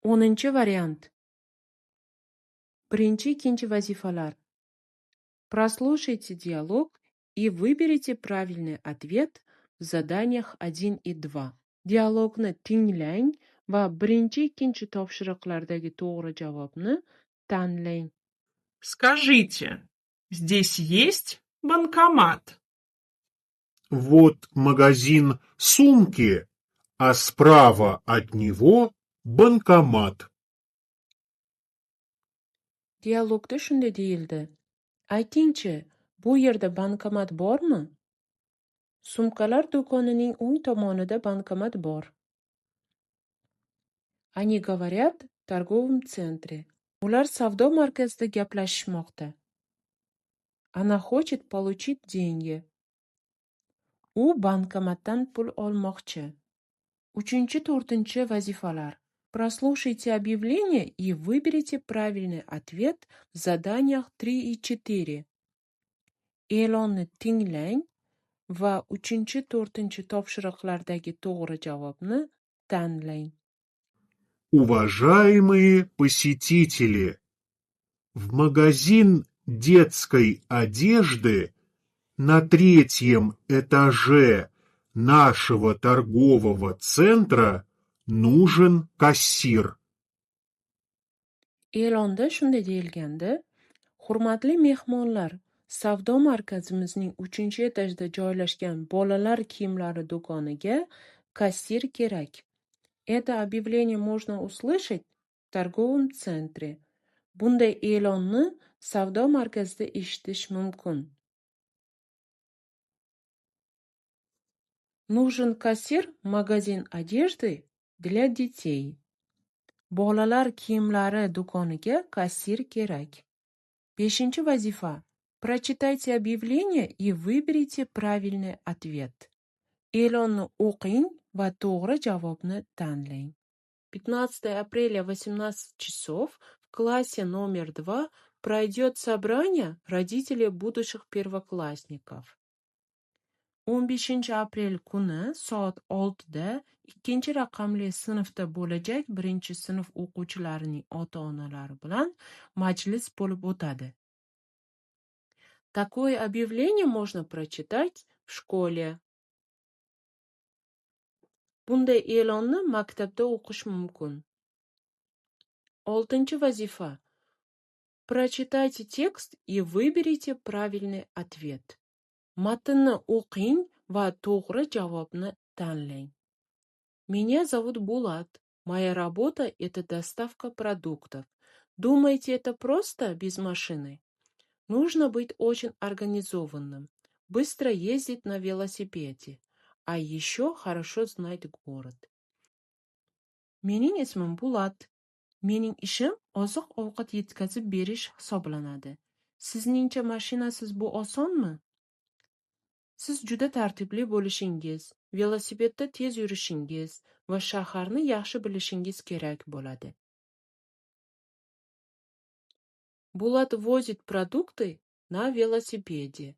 10-variant. Birinchi, ikkinchi vazifalar. Прослушайте диалог и выберите правильный ответ в заданиях 1 и 2. Dialogni tinglang va birinchi, ikkinchi topshiriqlardagi to'g'ri javobni tanlang. Скажите, здесь есть банкомат? Вот магазин «Сумки», а справа от него банкомат. Dialogda shunday deyildi: Aytingchi, bu yerda bankomat bormi? Sumkalar do'konining o'ng tomonida bankomat bor. Они говорят в торговом центре. Ular savdo markazida gaplashishmoqda. Она хочет получить деньги. U bankomatdan pul olmoqchi. Uchinchi, to'rtinchi vazifalar. Прослушайте объявление и выберите правильный ответ в заданиях 3 и 4. E'lonni tinglang va uchinchi, to'rtinchi topshiriqlardagi to'g'ri javobni tanlang. Уважаемые посетители, в магазин детской одежды на третьем этаже нашего торгового центра нужен кассир. E'londa shunday deyilgandi: Hurmatli mehmonlar, savdo markazimizning 3-etajida joylashgan bolalar kiyimlari do'koniga kassir kerak. Это объявление можно услышать в торговом центре. Bunday e'lonni savdo markazida eshitish mumkin. Нужен кассир в магазин одежды для детей. Bolalar kiyimlari do'koniga kassir kerak. 5-vazifa. Прочитайте объявление и выберите правильный ответ. E'lonni o'qing va to'g'ri javobni tanlang. 15 апреля, 18 часов, в классе номер 2 пройдет собрание родителей будущих первоклассников. 15 aprel kuni soat 6 da 2-raqamli sinfda bo'lajak birinchi sinf o'quvchilarining ota-onalari bilan majlis bo'lib o'tadi. Такое объявление можно прочитать в школе. Bunday e'lonni maktabda o'qish mumkin. 6-vazifa. Прочитайте текст и выберите правильный ответ. Matnni o'qing va to'g'ri javobni tanlang. Меня зовут Булат. Моя работа – это доставка продуктов. Думаете, это просто без машины? Нужно быть очень организованным, быстро ездить на велосипеде, а еще хорошо знать город. Mening ismim Bulat. Mening ishim oziq-ovqat yetkazib berish hisoblanadi. Sizningcha mashinasiz bu osonmi? Siz juda tartibli bo'lishingiz, velosipedda tez yurishingiz va shaharni yaxshi bilishingiz kerak bo'ladi. Булат возит продукты на велосипеде.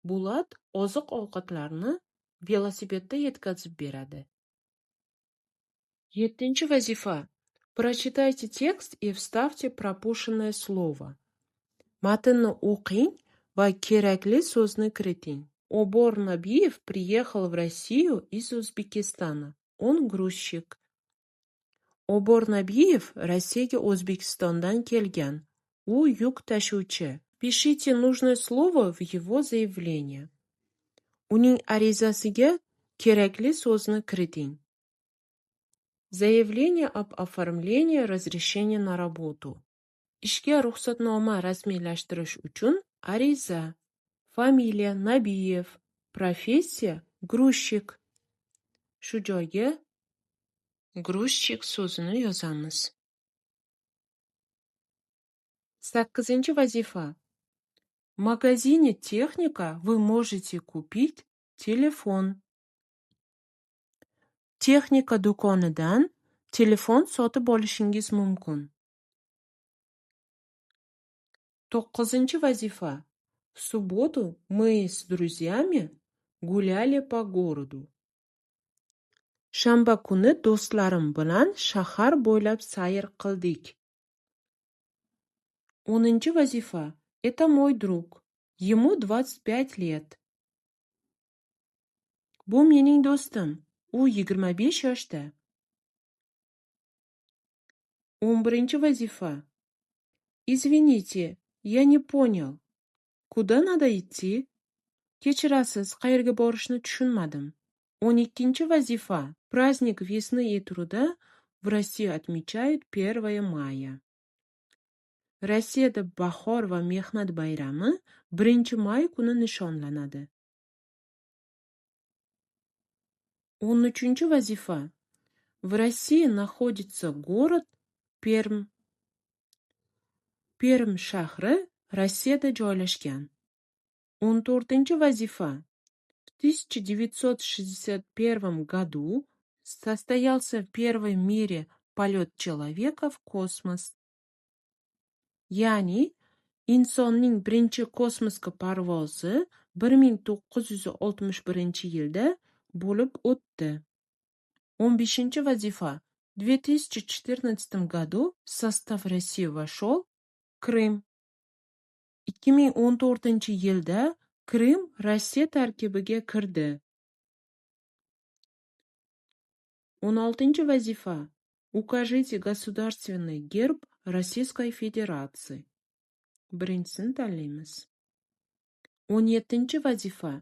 Bulat oziq-ovqatlarni velosipedda yetkazib beradi. 7-vazifa. Прочитайте текст и вставьте пропущенное слово. Matnni o'qing va kerakli so'zni kiriting. Обор Набиев приехал в Россию из Узбекистана. Он грузчик. Obor Nabiyev Rossiyaga O'zbekistondan kelgan. U yuk tashuvchi. Пишите нужное слово в его заявление. Uning arizasiga kerakli so'zni kiriting. Заявление об оформлении разрешения на работу. Ishga ruxsatnoma rasmiylashtirish uchun ariza. Фамилия Набиев. Профессия грузчик. Shu joyga грузчик so'zini yozamiz. 8-vazifa. В магазине «Техника» вы можете купить телефон. Texnika do'konidan telefon sotib olishingiz mumkin. 9-vazifa. В субботу мы с друзьями гуляли по городу. Shanba kuni do'stlarim bilan shahar bo'ylab sayr qildik. 10- vazifa. Это мой друг. Ему 25 лет. Bu mening do'stim. U 25 yoshda. 11- vazifa. Извините, я не понял. Куда надо идти? Kechirasiz, qayerga borishni tushunmadim. 12- vazifa. Праздник весны и труда в России отмечают 1 мая. Rossiyada bahor va mehnat bayrami 1-may kuni nishonlanadi. 13- vazifa. В России находится город Пермь. Perm shahri Rossiyada joylashgan. 14- vazifa. В 1961 году состоялся первый в мире полет человека в космос. Ya'ni insonning birinchi kosmosga parvozi 1961-yilda bo'lib o'tdi. 15- vazifa. В 2014 году в состав России вошел Крым. 2014-yilda Krim Rossiya tarkibiga kirdi. 16- vazifa. Укажите государственный герб Российской Федерации. Birinchisini tanlaymiz. 17- vazifa.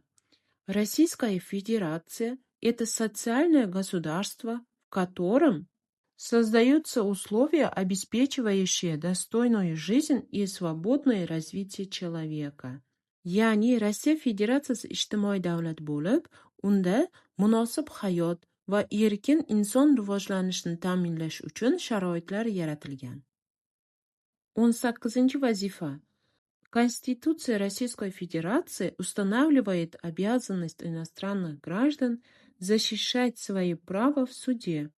Российская Федерация – это социальное государство, в котором создаются условия, обеспечивающие достойную жизнь и свободное развитие человека. Ya'ni Rossiya Federatsiyasi ijtimoiy davlat bo'lib, unda munosib hayot va erkin inson rivojlanishini ta'minlash uchun sharoitlar yaratilgan. 18- vazifa. Конституция Российской Федерации устанавливает обязанность иностранных граждан защищать свои права в суде.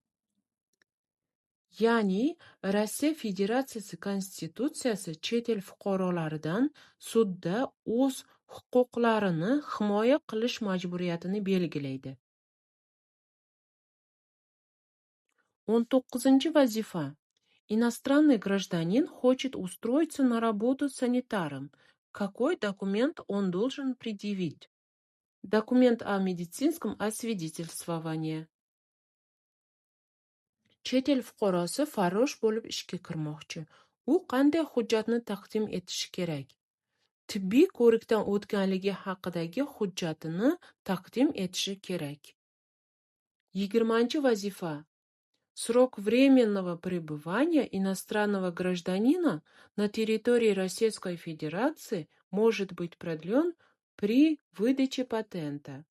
Ya'ni Rossiya Federatsiyasi Konstitutsiyasi chet el fuqarolaridan sudda o'z huquqlarini himoya qilish majburiyatini belgilaydi. 19- vazifa. Иностранный гражданин хочет устроиться на работу санитаром. Какой документ он должен предъявить? Документ о медицинском освидетельствовании. Chet el fuqarosi farrosh bo'lib ishga kirmoqchi. U qanday hujjatni taqdim etishi kerak? Tibbiy ko'rikdan o'tganligi haqidagi hujjatini taqdim etishi kerak. 20- vazifa. Срок временного пребывания иностранного гражданина на территории Российской Федерации может быть продлен при выдаче патента.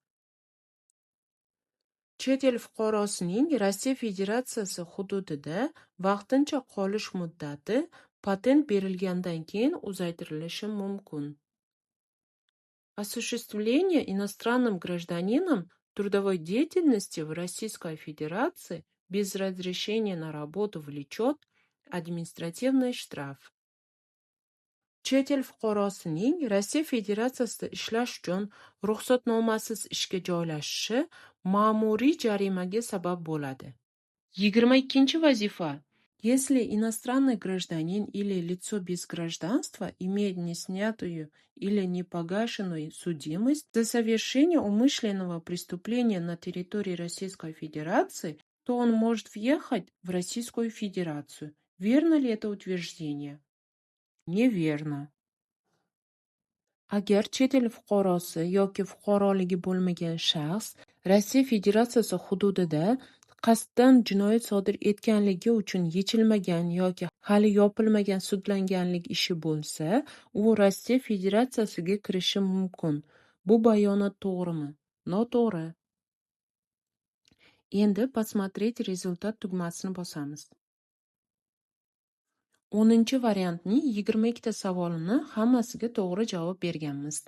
Chet el fuqarosining Rossiya Federatsiyasi hududida vaqtincha qolish muddati patent berilgandan keyin uzaytirilishi mumkin. Осуществление иностранным гражданином трудовой деятельности в Российской Федерации без разрешения на работу влечет административный штраф. Chet el fuqarosining Rossiya Federatsiyasida ishlash uchun ruxsatnomasiz ishga joylashishi ma'muriy jarimaga sabab bo'ladi. 22- vazifa. Если иностранный гражданин или лицо без гражданства имеет неснятую или непогашенную судимость за совершение умышленного преступления на территории Российской Федерации, то он может въехать в Российскую Федерацию. Верно ли это утверждение? Неверно. Agar chet el fuqarosi yoki fuqaroligi bo'lmagan shaxs Rossiya Federatsiyasi hududida qasddan jinoyat sodir etganligi uchun yechilmagan yoki hali yopilmagan sudlanganlik ishi bo'lsa, u Rossiya Federatsiyasiga kirishi mumkin. Bu bayonot to'g'rimi? Noto'g'ri. Endi "Посмотреть результат" tugmasini bosamiz. 10-variantning 22 ta savolini hammasiga to'g'ri javob berganmiz.